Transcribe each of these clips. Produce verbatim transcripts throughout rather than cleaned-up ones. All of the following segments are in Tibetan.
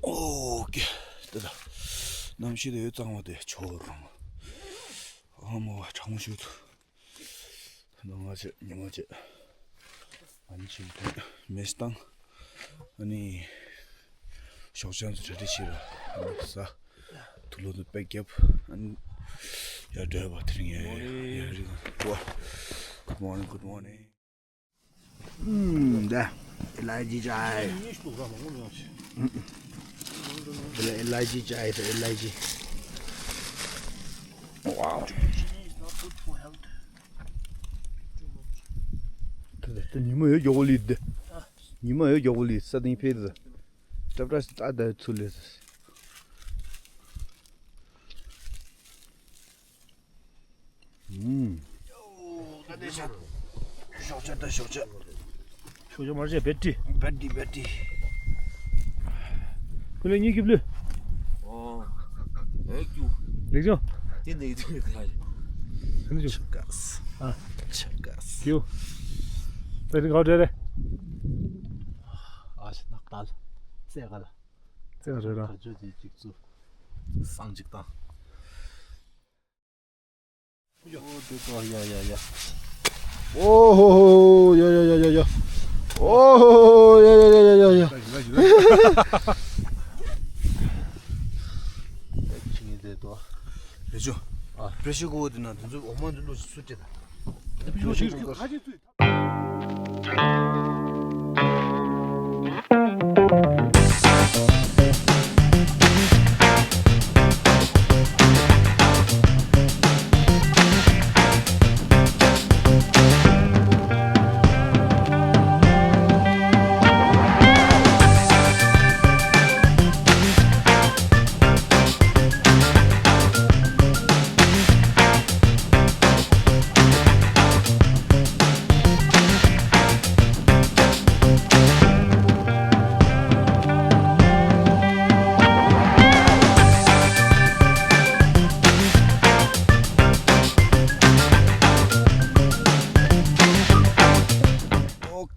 ཨོ་ཀེ། དེ་ད་གནམ་གཤིས་དེ་ཡོད་གཙང་བ་དེ་ཆོ་རང་། ཨ་མོ་བ་གྲང་མོ་ཞིག་འདུག་ང་ཚོ་ཉི་མ་བྱས། ཨ་ནི་ཆེན་པོ་མེ་སྟང་། ཨ་ནི་ཞོགས་ཇ་ཚོ་གྲ་སྒྲིག་བྱས་ར། ཨ་ནི་ཟ། དུག་ལོག་དེ་པེག་བརྒྱབ། ཨ་ནི་ཡར་བསྡད་པ་དེ་རིང་ཡར་ཡར་རི་ག Good morning, good morning. ཨུམ། ད་ཨི་ལའི་ཅི་ཅའི། ཨུམ། ད་ཨི་ལའི་ཅི་ཅའི། ད་ཨི་ལའི་ཅི། Wow. ད་ད་ཉི་མ་ཡོད་མགྱོགས་པོ་ལི་ད། ཉི་མ་ཡོད་མགྱོགས་པོ་ལི་ས་སྟེང་ཕེབས་ད། ཏྲབ་ཏྲ་ཞིག་ད་ད་ཚུར་ལས། ཨུམ། ཞོགས་ཇ་ད་ཞོགས་ཇ། ཞོགས་ཇ་མར་ཇ་བེ་ཏྲི། བེ་ཏྲི་བེ་ཏྲི། ཁོ་ལས་གཉིས་ཀྱིས་བླུ། ཨོ། ཨེ་ཀྱུ། ལེགས་བྱུང་། དེ་ནས་དེ་ནས་དེ་ལ། ཁ་ནས་བྱུང་། ཆུ་ཀ་སི། ཨ། ཆུ་ཀ་སི། ཀྱུ། དེ་རིང་ག་བྲེལ་རེད། ཨ་ཞེ་ནག་ཏལ། ཙེ་ག་ལ། ཙེ་ག་རེད་ར། ཁ་ཆུ་དེ་གཅིག་ཚུ། སང་གཅིག་དང་། ཡ་ཡ་ཡ་ཡ། ཨོ་ཧོ་ཧོ། ཡ་ཡ་ཡ་ཡ་ཡ། ཨོ་ཧོ་ཧོ། ཡ་ཡ་ཡ་ཡ་ཡ། ཆིངས་ཡིག་དེ་དོ། རེ་ཅོ། ཨ། པྲེ་ཤར་ཀུ་ཀར་དེ་ན་དེ་ཚོ་འོ་མ་འདི་ལོ་སུ་སྤྲད་ད། པྲེ་ཤར་ཀུ་ཀར་ཁ་ཅིག་ཚུད།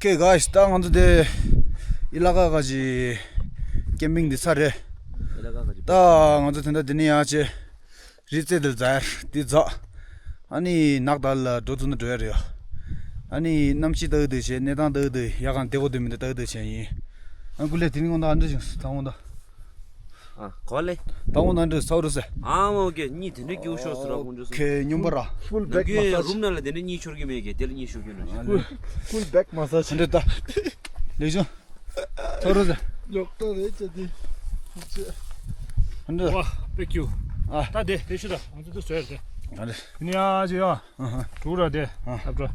Okay guys, ད་ང་ཚོ་དེ་ཨི་ལ་ཀ་ག་ཅི་ཀེམ་པིང་འདི་ཚར་རེད། ད་ང་ཚོ་དེ་འདྲ་འདི་ནས་ཡང་ཅི་རི་རྩེ་དེར་འཛེགས་དེ་འཛེགས། ཨ་ནི་ནགས་དར་ལ་འགྲོ་ཐུབ་ན་འགྲོ་ཡ་རེད་ཡ། ཨ་ནི་གནམ་གཤིས་ལྟ་གི་འདུག་བྱས། གནས་སྟངས་ལྟ་གི་འདུག་ཡ། གང་བདེ་པོ་འདུག་མི་འདུག་ལྟ་གི་འདུག་བྱས་ཡིན། ཨ་ཀུ་ལེ་དེ་རིང་ངོ་ན་ཨ་འདྲ་ཞིག་ད་འོང་ད། ཨ་གོ་ལེ། ད་འོང་ན་འདྲ་ས་འོ་རུ་སེ། ཨ་མ་ཨོ་ཀེ་གཉིད་དེ་འདྲ་སྐྱིད་ཤོར་སོང་ར་ཁོང་ཚོ་སུ། ཨོ་ཁེ་སྨྱོན་པ་ར། ཕུལ་ནང་བེག་མ་གི་སཱ་ཇི། རུམ་ནང་ལ་དེ་འདྲ་གཉིད་ཤོར་གི་མེད་ཀེ་དེ་ལ་གཉིད་ཤོར་གི་ནོ། ཕུལ་ཕུལ་བེག་མ་སཱ་ཇི། འདྲ་ད། ལེགས་བྱུང་། ཐོ་རུ་ཟེ། ལོག་ཏོ་རེད་ཅེ་དེ། འདྲ། ཝ་པེ་ཀྱུ། ཨ། ད་དེ་དེ་ཤུ་ད་ང་ཚོ་དེ་བཟོས་རེད། ཨ་རེད། ནི་ཨ་ཅེ་ཡ། ཨ་ཧ། དྲུག་ར་དེ། ཨ། ཨ་པྲ།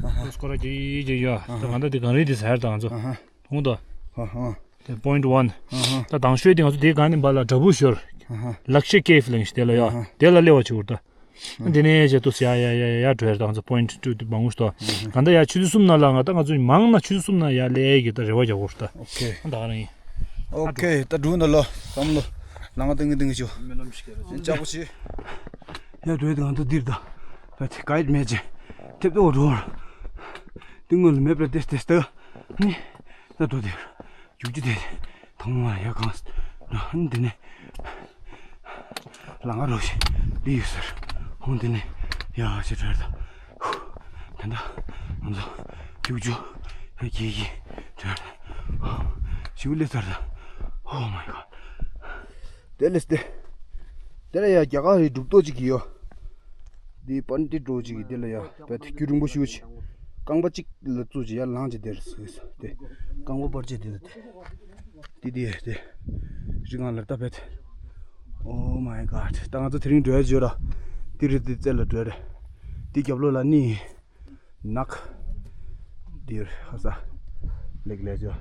ཨ་ཧ། སྐོར་ར་ཅེ་ཡི་ཅེ་ཡ། ཨ་ཧ། ད་ང་ད་དེ་གང་རེད་དེ་ཟེར་ད་ང་ཚོ། ཨ་ཧ། ཧུང་ད། ཨ་ཧ། དེ་པོ་ཡིན་ཊི་ཝན། ཨ་ཧ། ད་དང་ཤོས་དེ་ང་ཚོ་དེ་གང་ནས་འབའ་ལ་དྲ་འབུ་ཤོར། ཨ་ཧ། ལག་ཤེས་ཀེབ་ལེང་ཤི་དེ་ལ་ཡ། ཨ་ཧ། དེ་ལ་སླེབས་པ་ཆུ་བུར་ད། འདི་ནས་བྱས་ཏུ་ཡ་ཡ་ཡ་ཡ་ཡ་འགྲོ་ཡ། ད་ང་ཚོ་པོ་ཡིན་ཊི་ཊུ་དེ་མང་པོ་ཞིག་འདུག་གང་ལྟར་ཡ་ཆུ་ཚོད་གསུམ་ནང་ལ་ང་ད་ང་ཚོ་མང་ན་ཆུ་ཚོད་གསུམ་ནང་ཡ་སླེབས་ཀྱི་ད་རེ་བ་རྒྱག་གོ་ད། ཨོ་ཁེ། ད་ག་རང་ཡིན། ཨོ་ཁེ། ད་འགྲོ་ན་ལོ་བསམ་བློ་ལང་ཏིང་ཏིང་ཆུ། སྨོན་ལམ་ཞིག་ར་ཅིན་ལྕགས་པོ་ཆེ། ཡ་འགྲོ་ཡ། ད་ང་ཚོ་འདིར་ད་ད་གའིཌ་མེད་ཅེ་ཐེབས་ཏོ་འགྲོ་བར་ཏིང་ངོ་ལ་མེད་པར་ཏེ་ཏེ་ཏེ་ནི་ད་འགྲོ་དེ། རྒྱུག་རྒྱུ་དེ་དང་མ་ཡ་གང་ན་འདི་ནས་ལ་ང་རོ་ཞིག་འདི་ཡོད་ཟེར། ཧོང་འདི་ནས་ཡ་ཞེ་དྲག་ད། ད་ད་ང་ཚོ་རྒྱུག་རྒྱུ་ཡ་གི་གི་དྲག་ཞིག་ལས་ཟེར་ད། Oh my god. དེ་ལས་དེ་དེ་ལ་ཡ་རྒྱ་གར་རི་སྒྲུབ་ཏོ་ཅིག་ཡོད། འདི་པན་ཏི་འགྲོ་ཅིག་གི་དེ་ལ་ཡ་བད་རྒྱུ་རིང་པོ་ཞུ་ཅིག་རྐང་པ་གཅིག་ལ་བཙུགས་ཅིག་ཡར་ལངས་ཅིག་དེར་སོས་སོ། དེ་རྐང་པ་པར་ཆས་དེ་ལ་དེ་དེ་དེ་དེ་རི་ང་ལ་ལྟ་བད། Oh my god. ད་ང་ཚོ་དེ་རིང་འགྲོ་ཡ་བརྗོད་ར། དེ་རི་དེ་རྩེ་ལ་འགྲོ་རེ། དེ་རྒྱབ་ལོགས་ལ་ནི་ནག་དེར་ཧ་ས་ལེགས་ལས་བརྗོད།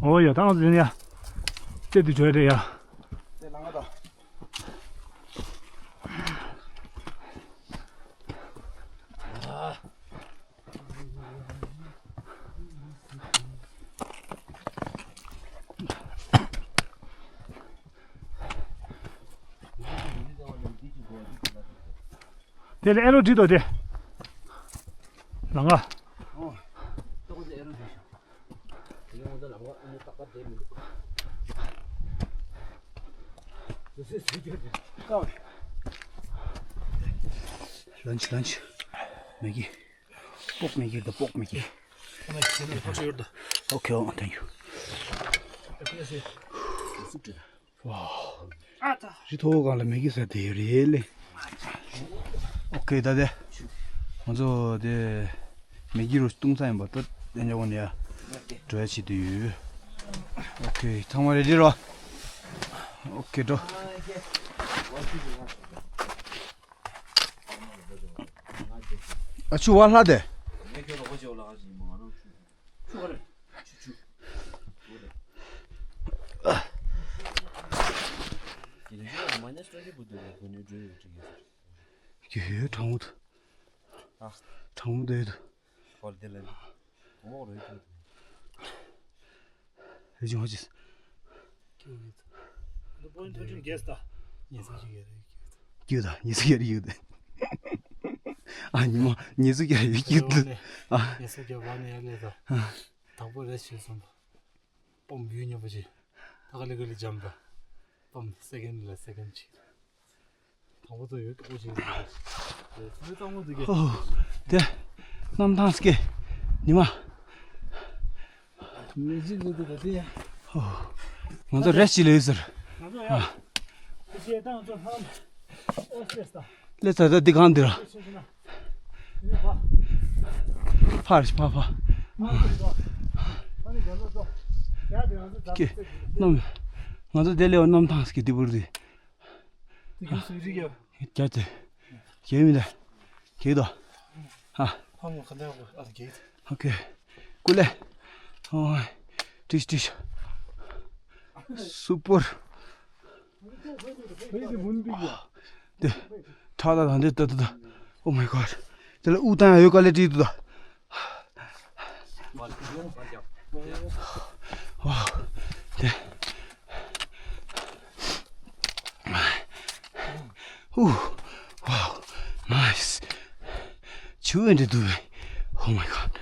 ཨོ་ཡ་ཐང་ཟིན་ཡ། ཅེ་དུ་བྱོས་རེ་ཡ། དེ་ལ་ཨེ་རོ་བྲིས་དོ་དེ། ལང་ང་། Lunch, lunch. Maggi. Pork Maggi, the pork Maggi. Okay, oh, thank you. Wow. རི་མཐོ་བོ་སྒང་ལ་Maggi་ཟ་དེ་རེད་ལེ། ཨོ་ཁེ་ད་དེ། ང་ཚོ་དེ་Maggi་རུ་བཏུང་ས་ཡིན་པ་ད་དེ་འཇོག་ནས་ཡ། འགྲོ་ཡ་བྱེད་དུ་ཡོད། ཨོ་ཁེ་ཚང་མ་རེ་ཌི་རོ། ཨོ་ཁེ་འགྲོ། ཨ་ཆུ་བ་ལྷ་དེ། ཡོད་གྲང་མོ་དུ། གྲང་མོ་དུ་ཡོད་དུ། རེ་ཅིང་ཧོ་ཅིས། ཀྱུ་ད་ཉི་ཚེ་ཡར་ཡོད། ཨ་ཉི་མ་ཉི་ཚེ་ཡར་ཡོད་ཀྱུ་ད། ཨ་ཉི་ཚེ་ཡར་བ་ནས་ཡར་ལས་ད། དང་པོ་རེ་ཞིག་སོང་། པོམ་བུ་ཉོ་པོ་ཅི། ད་ག་ལེ་ག་ལེ་འཇམ་པ། པོམ་སེ་ཀེན་ལ་སེ་ཀེན་ཅིག་དང་པོ་ཚོ་ཡོད་ཀྱི་པོ་ཅི་རེད། དེ་གཙང་མ་འདི་གི། ཨོ། དེ། གནམ་ཐང་སྐེ། ཉི་མ། མི་གཅིག་ལུས་འདུག་ད་དེ་ཡ། ཨོ། ང་ཚོ་རེ་ཞིག་ལས་ཟེར། ང་ཚོ་ཡ། དེ་ཤེས་དང་ཚོ་ཧམ། ཨོ་སེ་སྟ། ལས་ད་ད་འདི་གང་འདི་ར། ཕར་ཕར་ཕར། ཀྱེ། གནམ། ང་ཚོ་དེ་ལས་གནམ་ཐང་སྐྱིད་དེ་བུར་དེ། དེ་ག་སུ་རི་ག་རྒྱ་དེ། རྒྱ་མི་ལ། རྒྱ་དོ། ཧ། ཧ་མོ་ག་འདྲ་གོ་ཨ་རྒྱ། ཨོ་ཁེ། ཀུ་ལེ། ཨོ། ཏིཤ་ཏིཤ། སུ་པར། དེ། ཁྲག་ལ་དང་དེ་ད་ད་ད། Oh my god. དེ་ལ་དབུགས་བཏང་ཡ་ཡོད་ག་ལེ་བྲིས་འདུག་ད། ཨོ། དེ། ཨུ། Wow. Nice. ཆུ་འདི་འདུག་བས། Oh my god.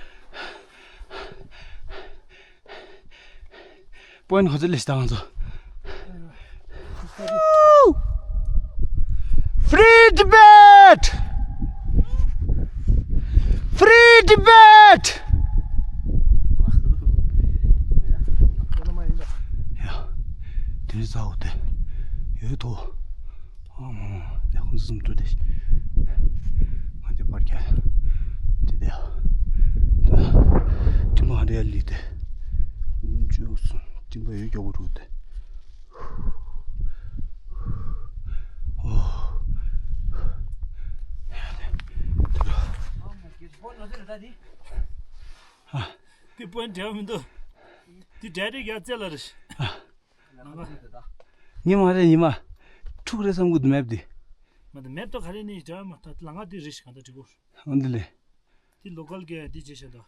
པོ་ཡིན་ཊི་ག་ཚོད་སླེབས་ཤག་ད་ང་ཚོ། Free Tibet! Free Tibet! ཡ། དེ་རིང་ཚ་བོ་དེ་ཡོད་དོ། ཨ་མ་མ་མ་ཁོང་ཚོ་གསུམ་འགྲོ་དེ། ང་དེ་པར་རྒྱག་དེ་དེ། སྤྲིན་པ་ཧ་འདྲ་ཡ་ལི་དེ། ཅུ་སུ་སྤྲིན་པ་ཡོད་མགྱོགས་པོ་འགྲོ་དེ། ཨོ། དེ་པོན་འདྲ་མི་འདུག་དེ་འདྲ་རེད་ཡ་རྩེ་ལ་རེད། ཉི་མ་རེད་ཉི་མ། ཕྲུག་རེད་བསམ་གི་འདུག་མེབ་འདི། མ་དང་མེབ་ཏོ་ག་རེ་ནི་འདྲ་མ་ཐག་ལ་ང་འདི་རེད་ཤི་ག་འདྲ་འགྲིག་གོ། འོ་འདི་ལས། འདི་ལོ་ཀལ་གི་འདི་བྱེད་ཤ་དོ།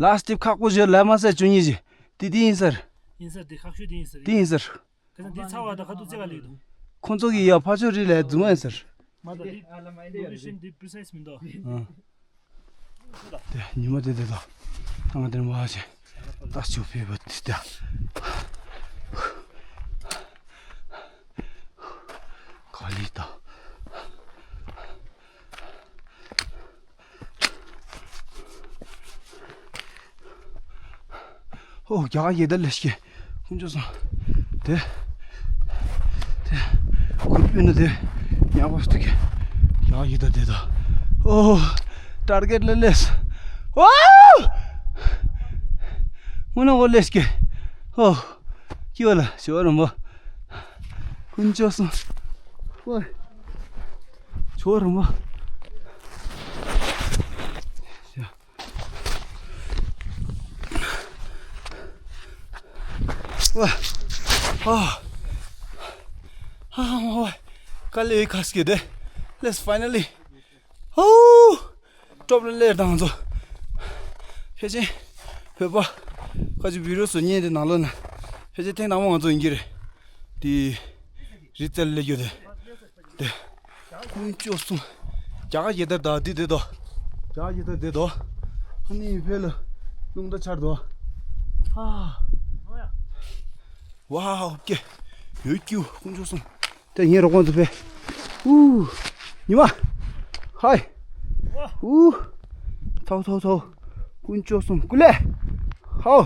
ལ་སི་ཊིབ་ཁག་པོ་བཞི་ལ་མ་ཟད་བཅུ་གཉིས་བཞི། འདི་འདི་ཡིན་ཟེར། ཡིན་ཟེར་འདི་ཁག་ཤོས་འདི་ཡིན་ཟེར། འདི་ཡིན་ཟེར། ཁ་སང་འདི་ཚ་བ་དང་ཁ་ཐུག་རྩེ་ག་ལེགས་འདུག་ཁོང་ཚོ་གི་ཡ་ཕ་ཆོས་རི་ལ་རྫུན་མ་ཡིན་ཟེར། མ་དང་འདི་ལོ་ཀེ་ཤན་འདི་པི་རི་སའི་སི་མི་འདུག་ཨ། དེ་ཉི་མ་དེ་དེ་དང་། ཐང་དེ་མ་ཆེ། ད་ཆུ་ཕེབས་པ་དེ་དེ། ག་ལི་ད། ཨོ་རྒྱ་གར་ཡེ་ད་ལེ་ཤི་ཀེ། ཁུན་ཅོ་སོང་། དེ། དེ། ཁུར་པི་ནི་དེ། ཉག་པ་སྟུ་ཀེ། རྒྱ་གར་ཡེ་ད་དེ་ད། ཨོ། ཊར་གེཊ་ལ་ལེས། ཨོ། ངོ་ན་འོ་ལེ་ཤི་ཀེ། ཨོ། ཀི་བ་ལ་ཞོ་རམ་བ། ཁུན་ཅོ་སོང་། ཨོ། ཞོ་རམ་བ། ཡ། ཝ། ཨ། ཨ་མ་ཝ། དཀའ་ལས་ཁག་སྐྱེ་དེ། Let's finally. ཨོ། ཀྲོབ་ལ་ལེར་དང་ཚོ། ཕལ་ཆེར་བོད་པ་ཁ་ཅིག་བི་རུ་སུ་ཉན་དེ་ནང་ལོགས་ན་ཕལ་ཆེར་ཐེངས་དང་པོ་ང་ཚོ་ཡིན་གྱི་རེད། དེ་རི་རྩེ་ལ་སླེབས་རྒྱུ་དེ། དེ། དཀོན་མཆོག་གསུམ། རྒྱ་གར་ཡི་དར་དང་འདི་བསྡད་དོ། རྒྱ་གར་ཡི་དར་བསྡད་དོ། ཨ་ནི་ཕེ་ལ་རླུང་རྟ་འཕྱར་དོ། ཨ། ཝའོ་ཀེ། ཡོད་ཀྱུ་དཀོན་མཆོག་གསུམ། དེ་ངའི་རོགས་པ་ཚོ་ཕེ། ཨུ། ཉི་མ། ཧའི། ཨུ། ཚའོ་ཚའོ་ཚའོ། དཀོན་མཆོག་གསུམ། ཀུ་ལེ། ཧའོ།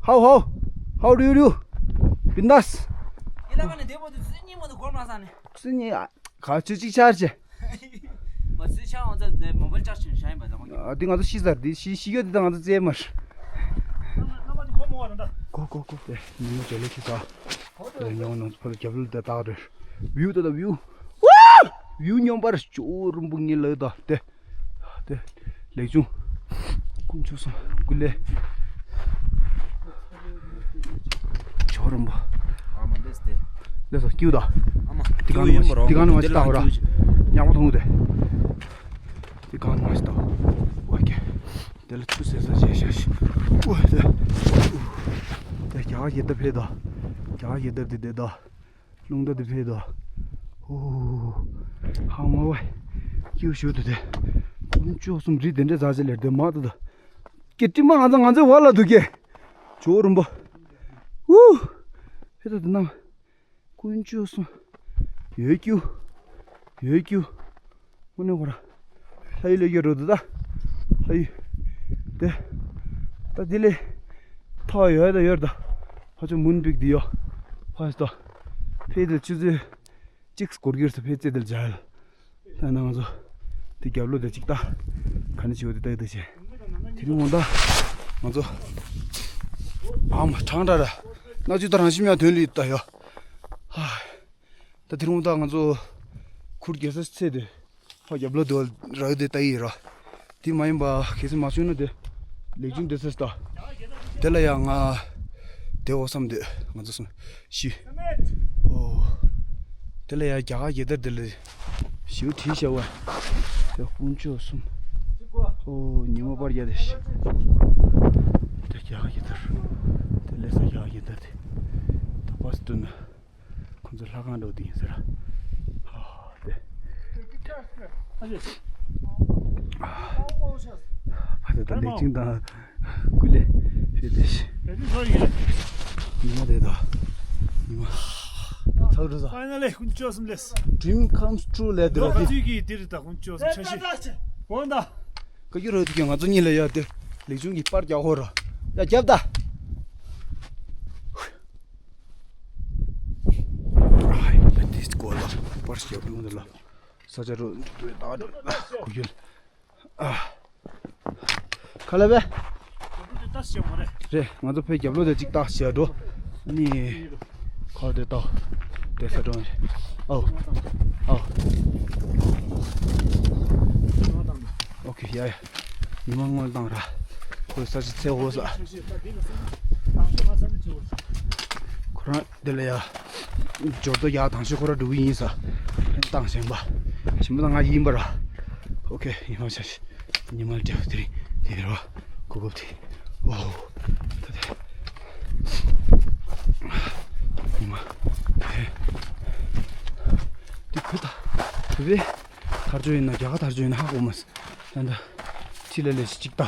ཧའོ་ཧའོ། How do you do? ཝིན་དཱས། ཡིན་ལ་ཀ་ནས་དེ་པོ་དུ་སུ་གཉིས་མོ་དུ་གོར་མ་ས་ནས། སུ་གཉིས། ག་ཚོད་ཅིག་ཆར་ཆེ། མ་སུ་ཆ་ང་ཚོ་དེ་མོ་བལ་ཅག་ཆུན་ཤ་ཡིན་པ་ད་མ་གི། ཨ་དེ་ང་ཚོ་ཤི་ཟར་དེ་ཤི་ཤི་ཡོད་དེ་ད་ང་ཚོ་རྩེད་མར། ན་མ་དེ་གོ་མོ་བ་ད། གོ་གོ་གོ། དེ་ཉིན་མོ་ཇེ་ལེ་ཁི་ས། དེ་ཉོ་ནང་ཕ་ལ་རྒྱབ་ལ་དེ་ཏག་རེད། བིའུ་དེ་ད་བིའུ། ཝ། བིའུ་སྙོམས་པར་ཅོ་རུམ་བུ་ངི་ལ་ད་དེ། དེ། ལེགས་བྱུང་། དཀོན་མཆོག་གསུམ། ཀུ་ལེ། ཇོ་རིན་པོ། ཨ་མ་ལེས་ཏེ། ལེས་སོ་ཀྱུ་ད། ཨ་མ། དེ་ག་ནང་མ་ཤི་དེ་ག་ནང་མ་ཤི་ད་འོ་ར། ཉག་མོ་མཐོང་དེ། དེ་ག་ནང་མ་ཤི་ད། ཨོ་ཀེ། དེ་ལ་ཆུ་ཟེར་ས་བྱས་ཤ་ཤི། ཨོ་དེ། དེ་རྒྱ་གར་ཡི་དར་ཕེབས་ད། རྒྱ་གར་ཡི་དར་དེ་དེ་ད། རླུང་རྟ་དེ་ཕེབས་དོ། ཨོ། ཧ་མ་བ། སྐྱིད་ཤོད་དུ་དེ། དཀོན་མཆོག་གསུམ། རི་དེ་འདྲ་ཟ་ཆེ་ལེར་དེ་མ་ཏོ་དོ། ཀེ་ཏི་མ་ང་ཚ་ང་ཚའི་བ་ལ་དུ་ཀེ། ཇོ་རིན་པོ། ཨུ། ཕེབས་དོ་དེ་ན། དཀོན་མཆོག་གསུམ། ཡོད་ཀྱུ། ཡོད་ཀྱུ། དངོས་གནས་ཁོ་ར། ལྷ་ཡུལ་ལས་ཡོད་འགྲོ་འདུག་ད། ལྷ་ཡུལ། དེ། ད་དེ་ལས། ཐོག་ཡོད་ད་ཡོད་ད། ཧ་ཅང་མུན་པིག་དེ་ཡོད། ཧ་ཅང་ད། ཕེ་དེ་ཆུ་ཚོད་གཅིག་སྐོར་གྱུར་སོ་ཕེ་ཚེ་དེ་ལ་འཇལ། ད་ན་ང་ཚོ། དེ་རྒྱབ་ལོ་དེ་གཅིག་ད། ག་ནས་བྱེད་འོ་དེ་ལྟ་གི་ད་བྱེད། དེ་རིང་འོང་ད། ང་ཚོ། ཨ་མ་གྲང་དྲ་ར། ན་ཆུ་ད་རང་ཤི་མྱ་དོན་ལི་ད་ཡོད། ཧ། ད་དེ་རིང་ད་ང་ཚོ་ཁུར་རྒྱལ་ས་ཚེ་དེ་ཕ་རྒྱབ་ལོ་དེ་རག་དེ་ལྟ་ཡི་ར། དེ་མ་ཡིན་པ་གལ་སྲིད་མ་བྱུང་ན་དེ་ལེགས་ཆུང་དེ་ཚེ་ད། དེ་ལ་ཡང་ང་དེ་འོ་བསམ་དེ་ང་ཚོ་སོང་ཤི། ཨོ། དེ་ལ་ཡང་རྒྱ་གར་རྒྱལ་དར་དེ་ལ་ཞིའུ་བྲིས་བྱ་བ། དེ་དཀོན་མཆོག་གསུམ། ཨོ་ཉི་མ་པར་རྒྱ་དེ་ཤི། དེ་རྒྱ་གར་རྒྱལ་དར། དེ་ལས་ས་རྒྱ་གར་རྒྱལ་དར་དེ། ད་པ་སི་ཏུ་ན། ཁོང་ཚོ་ལྷ་ཁང་འགྲོ་དུས་ཡིན་ཟེར། ཨ་དེ། ཕ་དེ་དང་ལེགས་ཆུང་དང་ཀུ་ལེ་ཕེབས་ཏེ་ཤི། ཉི་མ་དེ་དང་ཉི་མ་ཚག་འགྲོ་ས། Finally དཀོན་མཆོག་གསུམ་ལེས། Dream comes true ལས་དེ་རོ་ལོ་ག་དེ། ཚུལ་གྱིས་དེ་རི་དང་དཀོན་མཆོག་གསུམ་ཆ་ཤི། འོན་ད། ཀ་ཡུ་རོ་དེ་གི་ང་ཚོ་གཉིས་ལ་ཡ་དེ་ལེགས་ཆུང་གི་པར་རྒྱག་ཧོ་ར་ཡ་རྒྱབ་ད། ཨ་ཡ་ད་དེ་སྐོར་ལ་པར་ཞབས་ཡོང་དེ་ལ་ས་ཆ་རུ་འགྲོ་ཡ་ད་འགྲོ་གུ་ཡུལ། ཨ། ཁ་ལ་བས། རེད། ང་ཚོ་ཕའི་རྒྱབ་ལོགས་དེ་གཅིག་བཏགས་བྱས་འགྲོ། ནི། ཁ་དེ་ལྟ། དེ་ས་གྲོང་རེད། ཨའོ། ཨའོ། ཨོ་ཁེ་ཡ་ཡ། ཉི་མ་སྔོན་བཏང་ར། ཁོའི་ས་ཆ་ཚེ་འོ་ས། ཁོ་རང་དེ་ལ་ཡ། འབྱོར་ཏོ་ཡ་དང་ཤོས་ཁོ་ར་འགྲོ་གི་ཡིན་ས། བཏང་ཞེན་པ། ཞིམ་པ་དང་ང་ཡིན་པ་ར། ཨོ་ཁེ་ཡིན་པ་ཆ་ཤི། ཉི་མ་ལ་དེ་རིང་དེ་རེད་བ། གོ་སྐབས་དེ། ཝའོ། ད་དེ། ཉི་མ། དེ། དེ་བོད་ད། བོད་པའི་དར་ལྕོག་ཡིན་ན་རྒྱ་གར་དར་ལྕོག་ཡིན་ན་ཧ་གོ་མ་སོང་། ད་ད། ཁྲི་ལ་ལས་ཅིག་ད།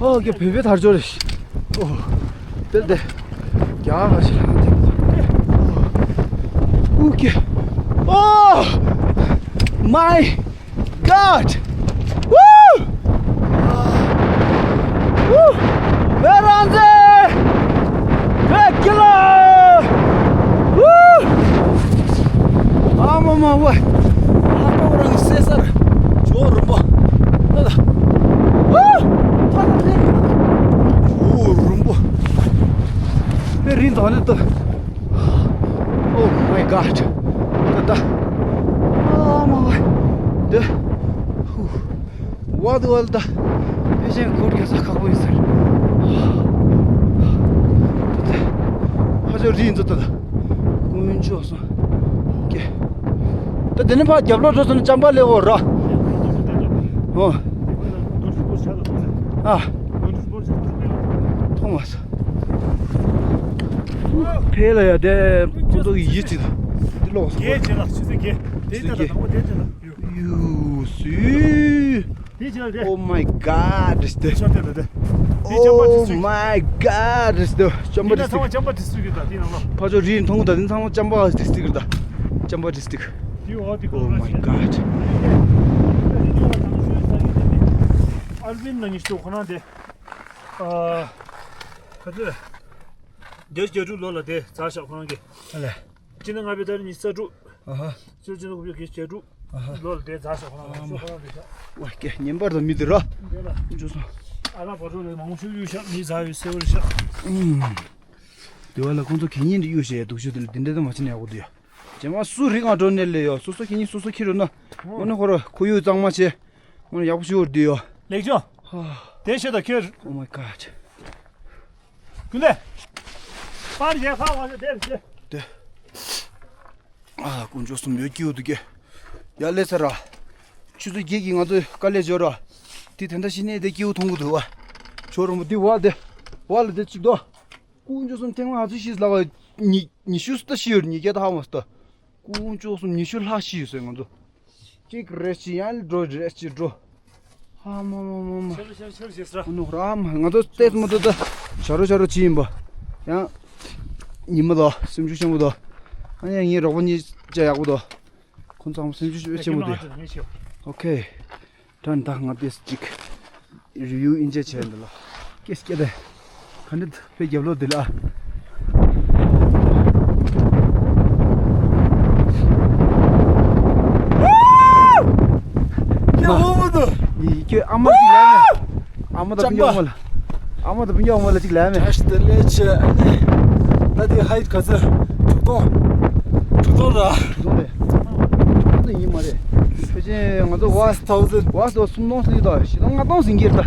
ཨོ་ཀེ་བོད་པའི་དར་ལྕོག་རེད། ཨོ། དེར་དེ། རྒྱ་གར་ཞིག་ལ་དེ། ཨོ་ཀེ། Oh my God! Woo! Woo! Where are they? Dracula! Woo! ཨ་མ་མ་ཝེ། ཨ་ཏོ་རང་སེ་སར་ཇོ་རུམ་པ། ཨ་ལ། ཝུ། ཨ་ལ་ཧེ། ཨུ་རུམ། ཝ་དུ་ཝ་ལ་ད། ཕལ་ཆེར་གུར་གྱི་ས་ཁག་པོ་ཡིན་ཟེར། ད་ད། ཕ་ཆོ་རི་ཡིན་ཚོ་ད་ད། དཀོན་མཆོག་གསུམ། ཀྱེ། ད་དེ་ནས་ཕར་རྒྱབ་ལོགས་འགྲོ་སོང་ན་ཅམ་པ་སླེབས་འོ་ར། ཨོ། ཨ། མཐོང་མ་སོང་། ཕེ་ལ་ཡ་དེ་ཁོ་ཚོ་གི་ཡིད་ཅིག་དང་། དེ་ལོག་སོང་། གེ་ཅེ་ལ་ཆུ་ཚོད་གེ། དེ་ལྟ་ལ་དང་པོ་དེ་ཅེ་ལ། ཡུ་སུ། དེ་ཅེ་ལ་དེ། Oh my God, this the. ཆོ་དེ་ལ་དེ། དེ་ཅམ་པ་Oh district. My God, this the. ཅམ་པ་དེ་ན་ཚང་མ་district. ཅམ་པ་district་གི་ད་དེ་ནང་ལ། ཕ་ཆོ་རི་མཐོང་གི་ད་དེ་ཚང་མ་ཅམ་པ་district་གི་ད། ཅམ་པ་district. དེ་འོ་དེ Oh my God. ཨལ་བིན་ན་ཉི་ཤུ་ཁོ་ན་དེ། ཨ། ག་ཚོད། བརྒྱད་ཅུ་གྱ་དྲུག་ལོ་ལ་དེ་ཛ་ཞག་ཁོ་རང་གི། ཨ་ལེ། སྤྱི་ཟླ་ལྔ་པའི་ཏ་རིག་ཉི་ཤུ་རྩ་དྲུག་ཨ་ཧ། སྤྱི་ཟླ་དགུ་པའི་གི་གྱ་དྲུག་ཨ་ཧ། ལོ་ལ་དེ་ཛ་ཞག་ཁོ་རང་གི་ཨ་མ། ཁོ་རང་གི་ཤག་ཝ་ཀེ་ཉན་པར་དང་མི་དེ་ར། འདི་ལ། འཇོ་སོང་། ཨ་ལ་བ་རོ་ལ་མང་ཤོས་གཡུག་ཤག་མི་ཛ་ཡོད་སེ་བར་ཤག་ཨུམ། དེ་བ་ལ་ཁོང་ཚོ་གད་སྙིགས་འདི་གཡུག་བྱས་སྡུག་ཤོས་དེ་ལ་འདི་འདྲ་དེ་མ་བྱེད་ན་ཡག་པོ་འདུག་ཡ། རྗེས་མ་སུ་རིག་ང་འགྲོ་ནས་ལས་ཡོ་སོ་སོ་གད་སྙིགས་སོ་སོ་ཁྱེར་རོ་ན། ཨོ་ནི་ཁོ་ར་ཁོ་ཡུག་གཙང་མ་བྱས། ཨོ་ནི་ཡག་པོ་ཞུ་བར་འདི་ཡོ། ལེགས་ཅོ། དེ་ཤེས་ད་ཁྱེར། Oh my God. ཀུན་ལེ། པར་ཡེ་ཁ་བ་ཟེ་དེར་ཟེ། དེ། ཨ་དཀོན་མཆོག་གསུམ་ཡོད་སྐྱིད་འདུག་གེ། ཡ་ལེ་ཚ་ར། ཆུ་ཚོད་བརྒྱད་ཀྱི་ང་ཚོའི་དཀའ་ལས་འབྱོར་ར། དེ་དེ་འདྲ་ཞིག་ནས་དེ་སྐྱིད་འདུག་བ། ཆོ་རོ་མོ་དེ་བ་དེ། བ་ལ་དེ་གཅིག་དོ། དཀོན་མཆོག་གསུམ་ཐེངས་མ་ཨ་ཚུ་ཤིས་ལ་བ། ཉི་ཉི་ཤུ་སྟ་ཤི་ཡོད་ཉི་བརྒྱ་ད་ཧ་མ་སྟ། དཀོན་མཆོག་གསུམ་ཉི་ཤུ་ལྷག་ཤི་ཡོད་ཟེར་ང་ཚོ། གཅིག་རེ་ཤི་ཡང་འགྲོ་རེ་ཤི་འགྲོ། ཧ་མ་མ་མ་མ། ཤར་ཤར་ཤར་ཤར་ཤར། ཨ་ནུ་ར་མ་ང་ཚོ་ལྟས་མ་ཐུབ་ད། ཞར་རོ་ཞར་རོ་ཅི་ཡིན་པ། ཡང་། ཉི་མ་དོ་སེམས་ཤུགས་ཆེན་པོ་དོ། ཨ་ནི་ངའི་རོགས་པ་གཉིས་བཅས་ཡག་པོ་དོ། ཁོང་ཚང་མ་སེམས་ཤུགས་ཆེན་པོ་དོ། ཨོ་ཁེ། ད་ནི་ད་ང་ཏེས་ཅིག་རི་ཝིའུ་ཨིན་ཅེ་བྱས་འདི་ལ། ཀེས་ཀེ་དེ། ག་འདྲ་ཕེ་རྒྱབ་ལོགས་འདི་ལ། ཀེ་ཧོ་མོ་དོ། ནི་ཀེ་ཨ་མ་ཅིག་ལ་ནི། ཨ་མ་ད་བུ་ཉོ་མོ་ལ། ཨ་མ་ད་བུ་ཉོ་མོ་ལ་ཅིག་ལ་ནི། ཅ་ཤི་དེ་ལས་ཆེ་ཨ་ནི། ད་དེ་ཧའི་ག་ཚོད། དྲུག་སྟོང་། དྲུག་སྟོང་ར། དྲུག་སྟོང་རེད། ད་ཡིན་མ་རེད། ཕལ་ཆེར་ང་ཚོ་བ། Six thousand. བ་སོ་སུམ་སྟོང་ཟིན་གྱི་ད་བཞི་སྟོང་ལྔ་སྟོང་ཟིན་གྱི་རེད་ད།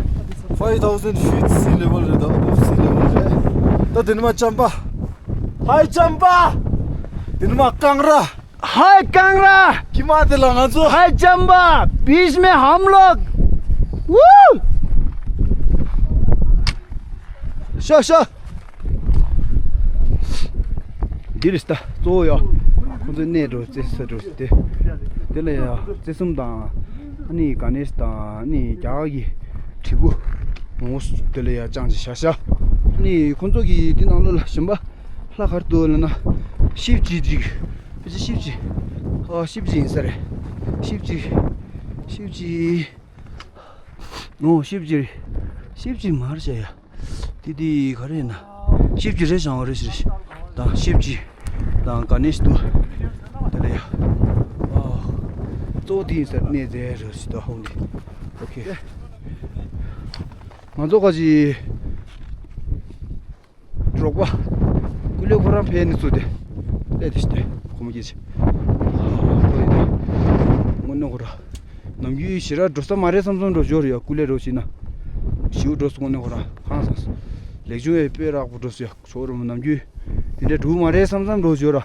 Five thousand feet sea level རེད་ད། Above sea level རེད། ད་དེ་ནི་མ་ཅམ་པ། ཧའི་ཅམ་པ། དེ་ནི་མ་ཀང་ར། ཧའི་ཀང་ར། ཁྱི་མ་དེ་ལ་ང་ཚོ། ཧའི་ཅམ་པ། བིས་མེ་ཧམ་ལོག་ཝུ། ཤ་ཤ། འདི་རེད་ད་གཙོ་བོ་ཡ། ཁོང་ཚོའི་གནས་འགྲོ་རྩེ་ས་འགྲོ་དེ། དེ་ལ་ཡ་རྩེ་གསུམ་དང་། ཨ་ནི་ག་ནེ་ཤི་དང་ཨ་ནི་རྒྱ་གར་གྱི་དྲིལ་བུ། ངོ་བོ་དེ་ལ་ཡ་ཅང་ཅི་ཤ་ཤ། ཨ་ནི་ཁོང་ཚོ་གི་དེ་ནང་ལོགས་ལ་གཞན་པ་ལྷ་གར་འདུག་ལ་ན། ཤིབ་ཅི་ཅིག་ཕལ་ཆེར་ཤིབ་ཅི། ཨ་ཤིབ་ཅི་ཡིན་ས་རེད། ཤིབ་ཅི། ཤིབ་ཅི། ཨོ་ཤིབ་ཅི། ཤིབ་ཅི་མར་བྱས་ཡ། དེ་དེ་ག་རེ་ཡིན་ན། ཤིབ་ཅི་རེད་བྱུང་བ་རེད་ཤི་རེད། དང་ཤིབ་ཅི། དང་ག་ནེ་ཤི་འདུག་དེ་ལ་ཡ། ཨོ། གཙོ་བོ་དེ་ཡིན་ས་གནས་རྫས་རེད་ཤི་ད་ཧོང་དེ། ཨོ་ཁེ། ང་ཚོ་ག་ཅི། རོགས་པ། ཀུ་ལེ་ཁོ་རང་ཕེ་ནི་ཚུ་དེ། ལས་དེ་ཤི་དེ་ཁོ་མོ་སྐྱེས་ཆེ། ཨོ་ཁོ་ཡི་དེ། དངོས་གནས་ཁོ་ར། ནམ་རྒྱུན་ཞེ་དྲག་འགྲོ་ས་མ་རེད་བསམ་བསམ་འགྲོ་ཞོར་ཡོད་ཀུ་ལེ་རོ་ཞིག་ན། ཞིའུ་འགྲོ་སོང་ནས་ཁོ་རང་ཧང་སངས། ལེགས་བྱུང་བའི་དཔེ་རག་པོ་འགྲོ་སོང་ཡ་ཞོར་རུ་ནམ་རྒྱུན། དེ་འདྲ་འགྲོ་མ་རེད་བསམ་བསམ་འགྲོ་ཞོར་ར།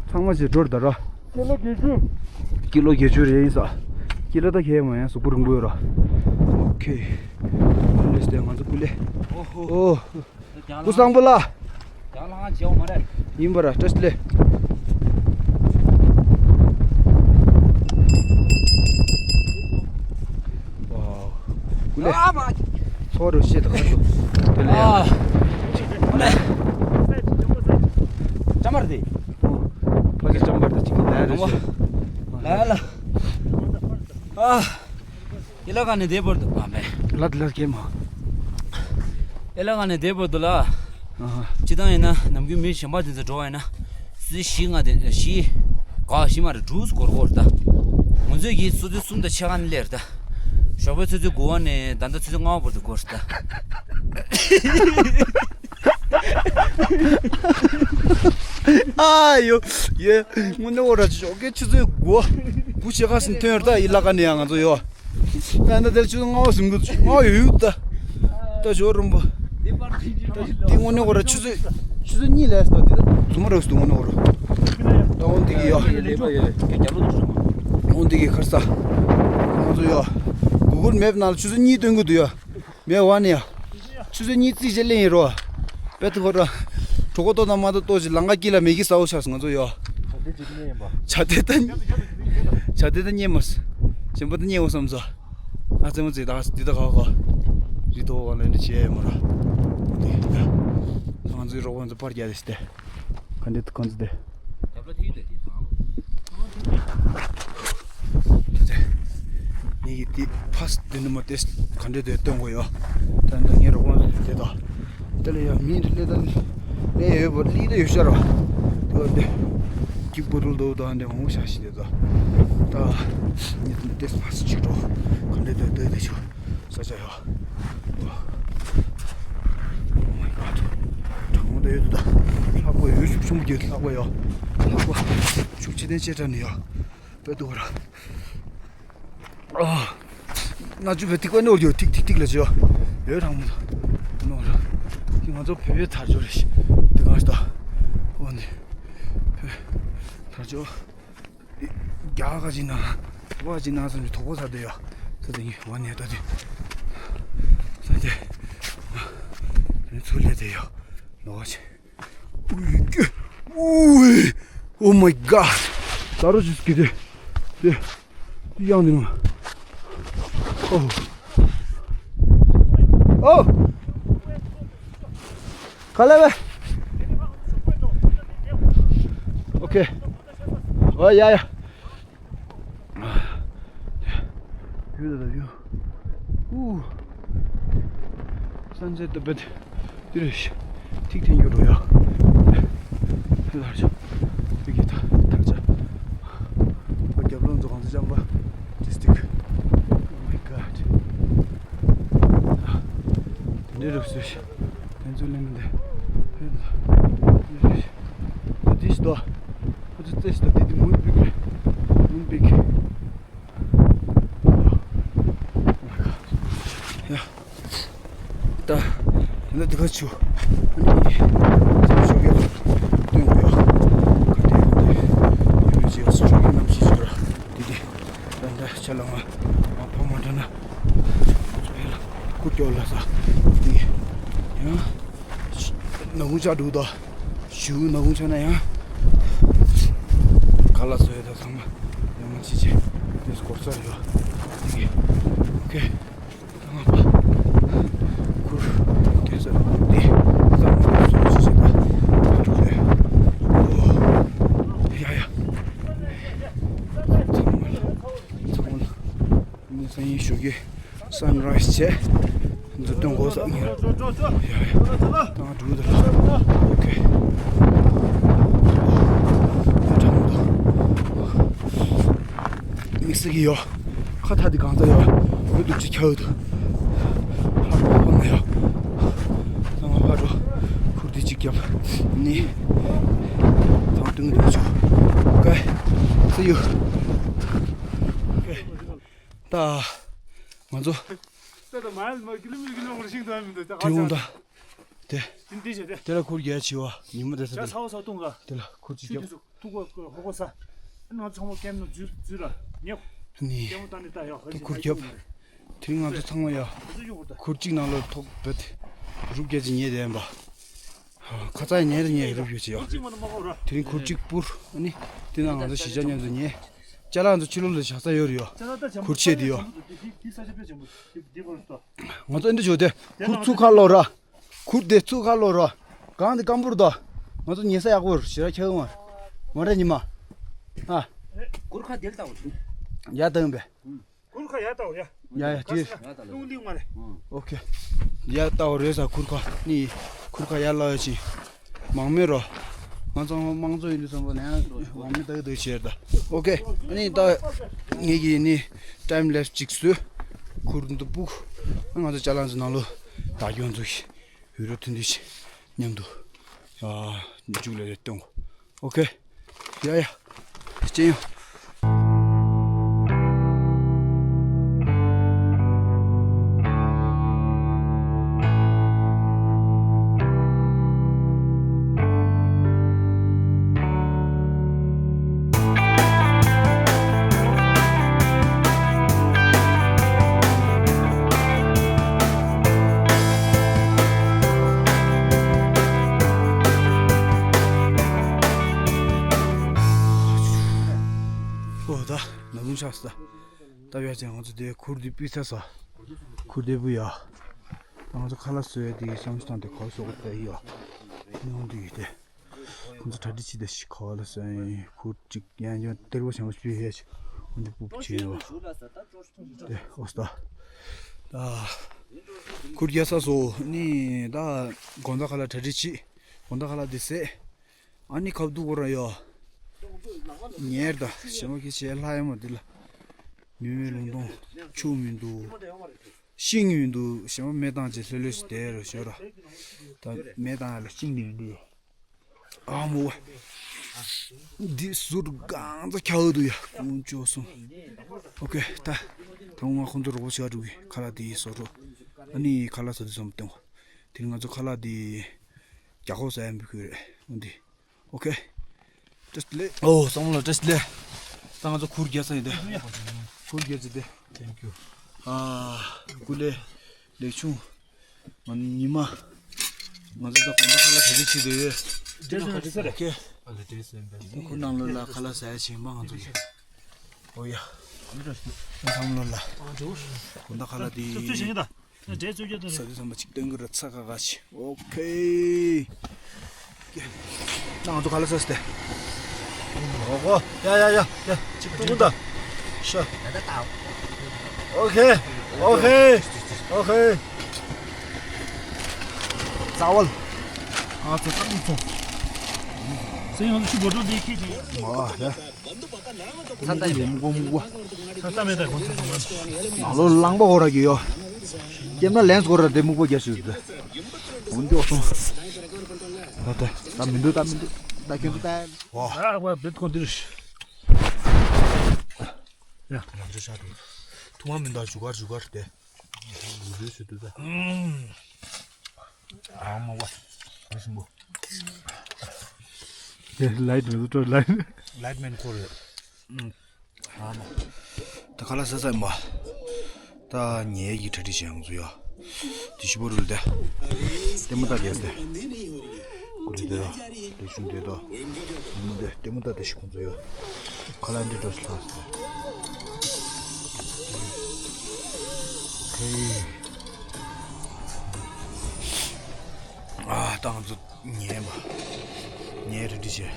ཚང་མ་ཞིག་འགྲོར་ད་ར། ཀི་ལོ་བརྒྱད་ཅུ། ཀི་ལོ་བརྒྱད་ཅུ་རེད་ཡིན་ས། ཀི་ལོ་ད་ཁྱད་མ་ཡང་གཟུགས་པོ་རིང་པོ་ཡོད་ར། ཨོ་ཁེ། ཀུ་ལེ་སྟེ་ང་ཚོ་ཀུ་ལེ། ཨོ་ཧོ། ཨོ། ཀུ་སང་པོ་ལ། ཡང་ལྷང་བྱེད་མ་རེད། ཡིན་པ་ར་བཀྲ་ཤིས་བདེ་ལེགས། ཝའོ། ཀུ་ལེ། ཨ་མ། ཚོ་རུ་ཤེས་དང་ཁ་ཐུག་དེ་ལ་ཡང་། ཨ་ལེ། ཅམ་པར་དེ། ཕ་གི་ཅམ་པར་དེ་ཅིག་ལ་རུ་ཤེས། ལ་ལ། ཨ། ཨེ་ལ་ཀ་ནས་བསྡད་པར་འདུག་ཨ་མེ། ལ་ལ་གེ་མ། ཨེ་ལ་ཀ་ནས་བསྡད་པར་འདུག་ལ། ཨ་ཧ། སྤྱིར་བཏང་ཡིན་ན་ནམ་རྒྱུན་མི་གཞན་པ་དེ་ཚོ་འགྲོ་བ་ཡིན་ན། སུ་བཞི་ལྔ་དེ་བཞི། ག་བཞི་མ་རེད་དྲུག་སུ་འགོར་འགོར་ད། ང་ཚོས་ཀྱིས་སུ་ཚོད་གསུམ་དང་ཕྱེད་ཀ་ནས་སླེབས་ད། ཞོགས་པའི་ཆུ་ཚོད་དགུ་པ་ནས་ད་ལྟ་ཆུ་ཚོད་ལྔ་པ་བར་དུ་འགོར་ད། ཨ་ཡོ། ཡེ། དངོས་གནས་འོ་ར་ཅོ་ཀེ་ཆུ་ཚོད་དགུ། བུ་ཞེ་ཁ་སིན་ཐོན་ཡོད་ད་ཨེ་ལ་ཀ་ནས་ཡང་ང་ཚོ་ཡོ། ད་ད་དེར་ཆུ་ཚོད་ལྔ་པ་ཟིན་གི་ལྔ་པ་ཡོད་ཡོད་ད། ད་ཞོ་རུམ་པ། ད་དེ་དངོས་གནས་ཁོ་ར་ཆུ་ཚོད་ཆུ་ཚོད་གཉིས་ལས་ད་དེ་ད་རྫུན་མ་རེད་ཟེར་དངོས་གནས་ཁོ་ར། ད་འོང་འདི་གི་ཡོ། འོང་འདི་གི་ཁར་ས། ང་ཚོ་ཡོ། གུ་གུལ་མེབ་ནང་ལ་ཆུ་ཚོད་གཉིས་སྟོན་གི་འདུག་ཡོ། མེ་བ་ནི་ཡ། ཆུ་ཚོད་གཉིས་རྩིས་བྱས་ལེན་ཡིན་རོ། དཔེ་ཐུག་ར། གྲོད་ཁོག་ལྟོགས་དང་མ་ལྟོགས་ལྟོགས་ཅིག་ལང་ཀ་སྐྱིད་ལ་མེ་གི་ས་འོ་ཆགས་སོང་ང་ཚོ་ཡོ། ཇ་དེ་ད་ཇ་དེ་ད་རྙེད་མ་སོང་། གཞན་པ་ད་རྙེད་འོ་བསམ་སོང་། ཨ་ཙེ་མོ་ཙེ་ད་འདི་ད་ག་ག་རི་དོ་ག་ལ་འདི་བྱས་ཡོད་མ་ར། འདི་ད་ང་ཚོའི་རོགས་པ་ཚོ་པར་རྒྱག་དེ་སྟེ། ག་འདི་ད་ཁོང་ཚོ་དེ། ངེད་ཀྱི་དེ་ཕ་སི་དེ་ནི་མ་དེ་ག་འདྲ་དེ་སྟོན་དགོས་ཡོད། ད་ལྟ་ངའི་རོགས་པ་དེ་དང་། དེ་ལ་ཡང་མི་སླེབས་ད་སླེབས་ཡོད་པ་སླེབས་ད་ཡོད་ཤག་ར། དེ་བ་དེ་གི་བོ་ཊལ་དོ་དང་དེ་མང་པོ་ཤག་ཤི་དེ་དང་། ད་ངེད་དེ་ཕ་སི་ཅིག་འགྲོ། ག་འདྲ་དེ་དེ་དེ་ཆུ་ས་ཆ་ཡོད། Oh my god. གྲང་མོ་དེ་ཡོད་དུ་ད། ལྷགས་པ་ཡོད་ཤུགས་ཆེན་པོ་རྒྱུ་ལྷགས་པ་ཡོད། ལྷགས་པ་ཤུགས་ཆེ་ནས་ཆེ་དྲགས་ནས་ཡོད། དཔེ་སྡུག་ར། ཨ། ན་ཆུ་བའི་ཐིགས་པ་ནོར་ཡོད། ཐིགས་ཐིགས་ཐིགས་ལ་བྱེད་ཡོད། ཡོད་དྲང་མོ་ནོར། དེ་ང་ཚོ་བོད་པའི་དར་ལྕོག་རེད། དེ་གང་ཞིག་ད། འོ་ནི། བོད་དར་ལྕོག་རྒྱ་ག་ཅིག་ན། དོག་པ་ཅིག་ན་བསམ་གྱི་དོག་པོ་ཚ་དེ་ཡོད། ས་དེ་ངས་འོ་ནི་ད་དེ། ས་དེ། ཚུར་ལས་དེ་ཡོད། ལོག་ཅིག་ཨུའི་ཀྱེ། ཨུའི། Oh my god. ད་རུ་ཅིག་སྐྱིད་དེ། དེ། དེ་ཡང་དེ་ནོ། ཨོ། ཨོ། ག་ལེ་བེ། ཨོ་ཁེ། ཨོ་ཡ་ཡ། ཡུ་ད་ད་ཡུ། ཨུ། སན་སེ་ཊི་ད་བེད། དེ་རེད། ཐིག་འཐེན་རྒྱུ་འགྲོ་ཡ། ཧེ་ལ་ཆ། དེ་གི་ད་ཐག་ཆ། ཨ་རྒྱབ་ལོགས་ཚོ་གང་ཚོ་ཅམ་པ། ཇི་སི་ཊིག Oh my god. དེ་འདྲའི་རུབ་སོས་ཤ། དེ་ཚོ་ལེན་མི་འདུག་ཧེ་ལ། དེ་རེད། ཨ་དེ་ཞིག་ཏོ། ཨ་ཚོ་རྩེ་ཞིག་ཏོ། དེ་དེ་མུན་པིག་རེད། མུན་པིག་ཡ། ད། ད་འདི་ག་ཆུ། ཨ་ནི། ཚང་ཞོགས་ཀས་ལ། སྟོན་དགོས་ཡ། ག་དེ་ག་དེ། ཡུལ་ལུས་ཅིག་ཞོགས་ཀས་གནམ་གཤིས་ཤིག་ར། དེ་དེ། ད་ད་ཆ་ལ་ང་། ང་ཕ་མ་འདྲ་ན། ཁུར་སྐྱོར་ལ་ས། དེ། ཡང་། ནག་ཁུང་ཆགས་འདུག་ད། ཞུ་ནག་ཁུང་ཆགས་ན་ཡང་། ག་ལ་སོ་ཡོད་ད་ཚང་མ། ཡང་མ་ཅི་ཅི། དེ་སྐོར་ས་རེད་ཡོད། དེ་གི་ཨོ་ཁེ། ཚང་མ་པ། ཁུར། དེ་ས་དེ། ཚང་མ་སོ་སོ་སོ་ད། འགྲོ་རེད། ཨོ། ཡ་ཡ། ཚང་མ་ལ། ཚང་མ་ལ། ནི་སང་ཉིན་ཞོགས་ཀས་སན་རའི་སི་བྱས། འཛུལ་སྟོན་གོ་ས་ཡིན། ཡ་ཡ། ང་འགྲོ་འདུག་ཨོ་ཁེ། དམིགས་བསལ་གྱི་ཡོད། ཁ་ཐག་འདི་གང་ཚ་ཡོད། འོད་དུ་ཅི་ཁྱག་འདུག་ཧ་གོ་ཧོ་ན་ཡོད། ཚང་མ་ཕར་འགྲོ། ཁུར་འདི་གཅིག་རྒྱབ། ནི། ཚང་སྟོན་གྱི་འདུག་ཆོག་ཀའི། See you. ད། ང་ཚོ། ད་ད་མ་ཡལ་མ་ཀི་ལོ་མི་ཀི་ལོ་ངོར་ཤིང་ད་མི་འདུག་ད་དེ་འོང་ད། དེ། དེ་འདི་བྱས་ཏེ། དེ་ལ་ཁུར་རྒྱག་བྱེད་བ་ཉི་མ་དེ་ས་ཇ་དེ། ཚ་བ་ཚ་བཏུང་ག་དེ་ལ་ཁུར་ཅིག་ཆུ་རྒྱབ། དེ་ཚོ་ཐུག་གོ་ཧོ་གོ་ས། ཨ་ནང་ཚང་མ་ཀེམ་ནང་འཛུལ་འཛུལ་ར་ཉེ། ནི། ཀེམ་བཏང་ནི་ད་ཡོད་ཧ་དེ་ཅང་ཁུར་ཁྱབ། དེ་རིང་ང་ཚོ་ཚང་མ་ཡ། དེ་ཚོ་ཡོད་གོ་ད། ཁུར་གཅིག་ནང་ལ་ཐོག་བེད། རུབ་རྒྱག་ཅིག་ཉེ་དེ་ཡིན་པ། ཁ་ཚ་ཉེ་རེ་ཉེ་རུབ་ཡོད་ཅི་ཡོད། ཁུར་གཅིག་མ་ནི་མ་གོ་ར། དེ་རིང་ཁུར་གཅིག་སྤུར། ཨ་ནི། དེ་ནང་ང་ཚོ་གཞིས་ཆགས་མཉམ་དུ་ཉེ། ཅ་ལག་ཚོ་ཕྱི་ལོགས་ལ་བཞག་ས་ཡོད་རེད་ཡོད། ཁུར་ཆེ་དེ་ཡོད། ང་ཚོ་ཨེ་འདྲ་བྱོས་ཏེ་ཁུར་ཚུར་ཁ་སློག་ར། ཁུར་དེ་ཚུར་ཁ་སློག་ར། གང་དེ་སྐམ་པོར་དོ། ང་ཚོ་ཉལ་ས་ཡག་པོ་རེད་ཞེ་དྲག་ཁྱག་མ། མ་རེད་ཉི་མ། ཨ། ཁུར་ཁ་དེར་བཏང་བ་ཡ་བཏང་པས། ཁུར་ཁ་ཡ་བཏང་བ་ཡ། ཡ་ཡ་དེ། རླུང་ལིང་མ་རེད། ཨོ་ཁེ། ཡ་བཏང་བ་རེད་ས་ཁུར་ཁ་ནི། ཁུར་ཁ་ཡ་ལ་ཡ་ཅི། མང་མེད་རོ། ང་ཚོ་དམངས་གཙོ་ཡིན་དུས་ཙམ་པ་ནས་མང་མེད་ལྟ་གི་འདུག་བྱས་ད། ཨོ་ཁེ། ཨ་ནི་ད་ངེད་ཀྱིས་ནི་ཊའིམ་ལེབ་སི་ཅིག་བཟོས། ཁུར་འདི་སྤུག་ང་ཚོ་ཅ་ལག་ཚོ་ནང་ལོ་བདག་སྐྱོང་ཚོ་གིས་ཡུ་རོ་ཐུན་ཏི་ཅིག་མཉམ་དུ་ཡ་མཇུག་ལ་རེ་སྟོན་གོ་ཨོ་ཁེ། ཡ་ཡ། སྤྱན་ཡོད། ལྟ་བ་ཅན་ང་ཚོ་དེ་ཁུར་དེ་སྤུས་ཚ་ས། ཁུར་དེ་བུ་ཡ། ང་ཚོ་ཁ་ལག་བཟོ་ཡ་དེ་བསམ་བློ་བཏང་དེ་ཁ་བཟོ་གི་ཡ། ནང་དེ་ཡོད་དེ། ཁོང་ཚོ་གྲ་སྒྲིག་བྱེད་དེ་ཞིག་ཁ་ལ་སོན་ཁུར་གཅིག་ཡང་ཡང་གཏེར་བ་བྱང་བ་སྤུས་ཡ་ཞིག་ཁོང་ཚོ་སྤུབ་བྱེད་ཡོད། དེ་ཨོ་སྟ། ད་ཁུར་རྒྱག་ས་སོ་ནི་ད་དགོང་དག་ཁ་ལ་གྲ་སྒྲིག་བྱེད། དགོང་དག་ཁ་ལ་དེ་ཟས། ཨ་ནི་ཁབ་ཏུ་གོ་ར་ཡོ། ཉེར་ད་ཞེ་མ་ཁྱི་ཆེ་ལྷ་ཡ་མ་འདི་ལ། མི་མེད་ལུང་སྟོང་ཆུ་མི་འདུག་ཤིང་མི་འདུག་ཞེ་མ་མེ་བཏང་ཅེ་ལྷོད་ལྷོད་ཞིག་དེ་རུ་ཤོར་ར། ད་མེ་བཏང་ཡ་ལ་ཤིང་མི་འདུག་ཨ་མོ་བ། འདི་ཟུར་གང་ཚ་ཁྱའུ་འདུག་ཡ་ཀུན་ཅོ་སོང་། ཨོ་ཁེ་ད། ད་ང་ཁོང་ཚོ་རོགས་པ་བྱ་འགྲོ་གི་ཁ་ལག་དེ་ཡི་བཟོ་འགྲོ། ཨ་ནི་ཁ་ལག་བཟོ་དུས་ཙམ་སྟོན་གོ། དེ་ནི་ང་ཚོ་ཁ་ལག་དེ་རྒྱ་ཁོག་ཟ་ཡ་འབུ་ཁུལ་རེད་འོ་འདི། ཨོ་ཁེ། བཀྲ་ཤིས་བདེ་ལེགས། ཨོ་བསམ་བློ་བཀྲ་ཤིས་བདེ་ལེགས། ད་ང་ཚོ་ཁུར་རྒྱག་ས་ཡིན་དེ། ཁུར་རྒྱག་ཅི་དེ། Thank you། ཨ། སྐུ་ལས། ལེགས་བྱུང་། ང་ཉི་མ། ང་ཚོ་ད་གོམ་པ་ཁ་ལག་ག་ཚོད་བྱེད་དེ་ཡོད། ཨོ་ཁེ། ཁུར་ནང་ལོགས་ལ་ཁ་ལག་ཟ་ཡ་ཆེན་པ་ང་ཚོ་ཡོད། ཨོ་ཡ། བསམ་བློ་ལ། གོམ་པ་ཁ་ལག་དེ། འགྲོ་ཤིག་ད། འདྲེ་རྩོད་རྒྱུ་དེ་རེད། ས་དེ་ཚང་མ་གཅིག་སྟོན་གི་རེད་ཚ་ཁ་ཁ་ཆེ། ཨོ་ཁེ། ང་ཚོ་ག་ལ་ས་སྟེ། ཨོ་ཧོ། ཡ་ཡ་ཡ་ཡ། གཅིག་ཏུ་ཀུན་ད། ཤ། ཨོ་ཁེ། ཨོ་ཁེ། ཨོ་ཁེ། ཙ་བལ། ང་ཚོ་ཙམ་ཚོ། སེམས་ཡོངས་སུ་ཤུགས་འགྲོ་འགྲོ་འདི་ཁེ་ཆེ། ཨོ་ཧེ། ཚ་ད་ཡིན། མུག་པ་མུག་པ། ཚ་ད་མེད་ད་གོ་ཚ་ཚ་མ། ནང་ལོ་རླངས་པ་འོ་ར་གི་ཡོ། ཀེམ་ར་ལེན་སི་འོ་ར་དེ་མུག་པ་རྒྱ་ཞུ་ཟེར། འོན་ཏེ་ཨོ་སོང་། ད་ད་ད་མི་འདུག་ད་མི་འདུག་ད་ཁྱོད་ཚོ་ད། ཨ་བ་བེད་ཁོང་འདིར། ཡ་ལམ་ཆ་ཤ་འདུག་ཐུ་མ་མི་འདུག་ཇུ་གར་ཇུ་གར་དེ། ལུས་ལུས་སུ་འདུག་ད། ཨ་མ་བ། ཨ་སིམ་པོ། དེ་ལའིཊ་མེན་ཚོ་ལའིཊ། ལའིཊ་མེན་ཁོ་རེད། ཨ་མ། ད་ཁ་ལག་ཟ་ས་ཡིན་པ། ད་ཉལ་གྱི་གྲ་སྒྲིག་བྱེད་ཡོང་ཚུལ་ཡ། དེ་ཤི་པོ་རུལ་ཏེ། ལྟད་མོ་ལྟ་བསྡད་དེ། ཀུ་རེ་དེ་དང་། ལེགས་ཤོམ་དེ་དང་། ལྟད་མོ་དེ་ལྟད་མོ་ལྟ་དེ་ཤི་ཁོང་ཚོ་ཡོད། ཁ་ལག་འདི་འགྲོ་སི་ལྷག་སི། ཧེ། ཨ་ད་ང་ཚོ་ཉལ་མ། ཉལ་རེ་འདྲི་བྱེད།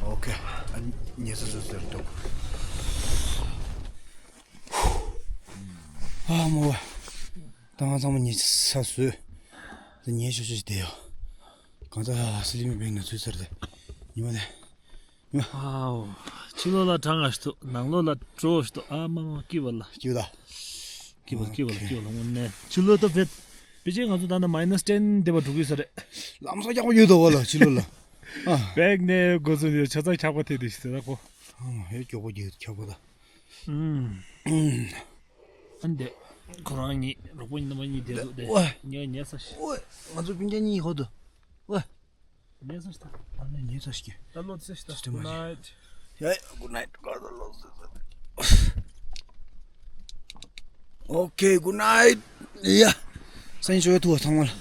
ཨོ་ཁེ། ཨ་ཉལ་ས་ཟེར་ཟེར་འདུག་ཨ་མོ། ད་ང་ཚང་མ་ཉལ་ས་བཟོས། ད་ཉལ་ཆོག་ཆོག་ཅིག་བསྡད་ཡོད། གང་ཚ་སི་ལི་མི་བེང་ན་ཚུད་ཚར་ཏེ། ཉི་མ་ནས། ཨའོ། ཕྱི་ལོགས་ལ་གྲང་ང་ཞིག་འདུག་ནང་ལོགས་ལ་དྲོ་ཞིག་འདུག་ཨ་མ་མ་སྐྱིད་པ་ལ། སྐྱིད་པ་ལ། སྐྱིད་པ་ལ་སྐྱིད་པ་ལ་སྐྱིད་པ་ལ་དངོས་གནས་ཕྱི་ལོགས་ད་བེད། པེ་ཅིན་ང་ཚོ་ད་ནི་མའི་ནས་ཊེན་དེ་བ་འགྲོ་གི་ས་རེད། ལམ་སང་རྒྱག་པ་ཡོད་དོ་བ་ལ་ཕྱི་ལོགས་ལ། ཨ། བེག་ནས་འགོ་ཚུགས་ནས་ཆ་ཚང་འཁྱག་པ་ཐེབས་དེ་ཞིག་ཟེར་ན་ཁོ། ཨ་མ་ཧེ་མགྱོགས་པོ་རྒྱག་འཁྱག་པ་ད། ཨུམ། ཨ་འདི། ཁོ་རང་གཉིས་རོགས་པོ་གཉིས་རྣམ་པ་གཉིས་བསྡད་འདུག་སྟེ། ཝེ། ངས་ཉལ་ས་ཞིག་ཝེ། ང་ཚོ་སྤུན་ཀྱག་གཉིས་ཧོ་དུ། ཝེ། ཉལ་ས་ཞིག་ད། ཨ་ནི་ཉལ་ས་ཞིག་ད་ལོ་ཙེ་ཞིག་ད། སི་སི་ཊེམ་གུཌ་ནའིཊ། ཡ་ཡ་གུཌ་ནའིཊ་ག་ད་ལོ་ཙེ་ཙེ། ཨོ་ཁེ་གུཌ་ནའིཊ། ཡ། སང་ཉིན་ཞོགས་ཡ་ཐུག་པ་ཚང་མ་ལ།